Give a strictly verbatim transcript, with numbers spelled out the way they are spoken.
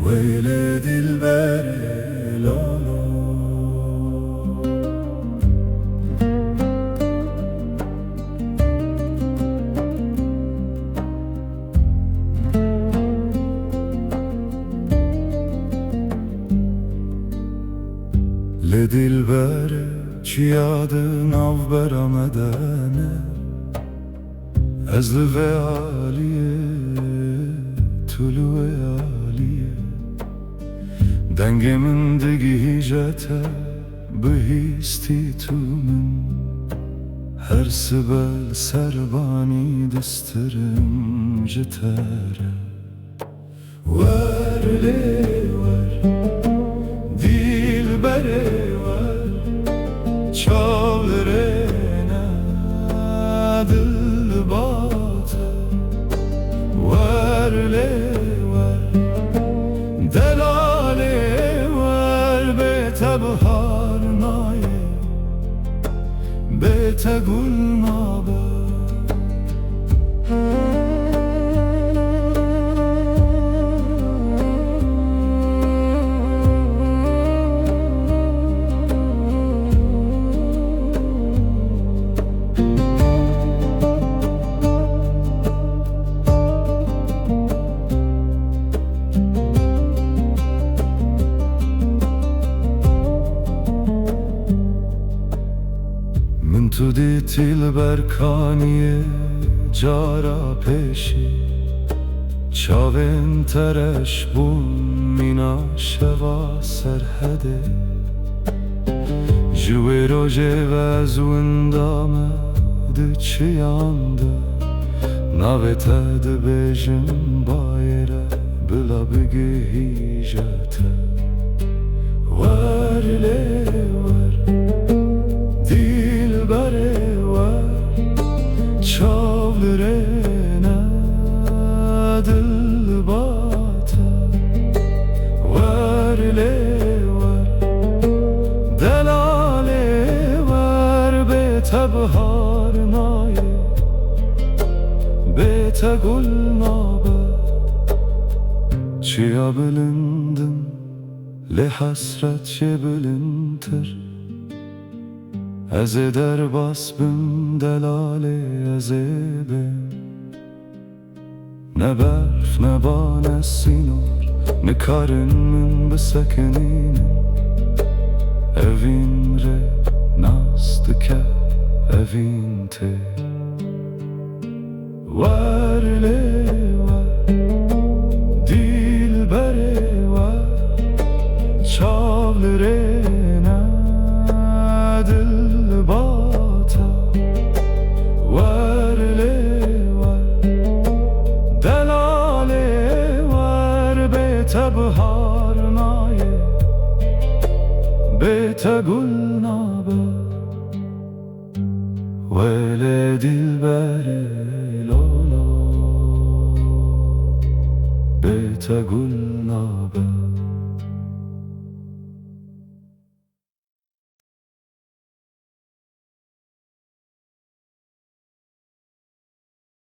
Weylê dilberê lolo. Lê dilberê, çiya di navbera me de ne. Ez li vê aliyê, tu li wê aliyê. Dengê min digihîje te, bihîstî tu min. Her sibe li ser banî distirim ji te re. Wer lê wer, dilberê wer, çav li rê ne, dil li ba te. Wer lê wer, delalê wer, bê te bihar nayê, bê te gul nabe. Min tu dîtî li ber kaniyê cara pêşî, çavên te reş bûn mîna şeva Serhedê. Ji wê rojê ve ez winda me di çiyan de, navê te dibêjim bayê re, bila bigihîje te. Wer lê wer, dilberê wer, çav li rê ne, dil li ba te. Wer lê wer, delalê wer, bê te bihar nayê, bê te gul nabe. Çiya bilind im, lê hesret jê bilindtir. Ez ê derbas bim, delalê ez ê bêm. Ne berf, ne ba, ne sînor nikarin min bisekinînin. Evîn rê nas dike, evîn tê. Wer lê wer, dilberê wer, çav li rê ne, dil li ba te. Wer lê wer, delalê wer, bê te bihar nayê, bê te gul nabe. Welê dilberê lolo, bê te gul nabe.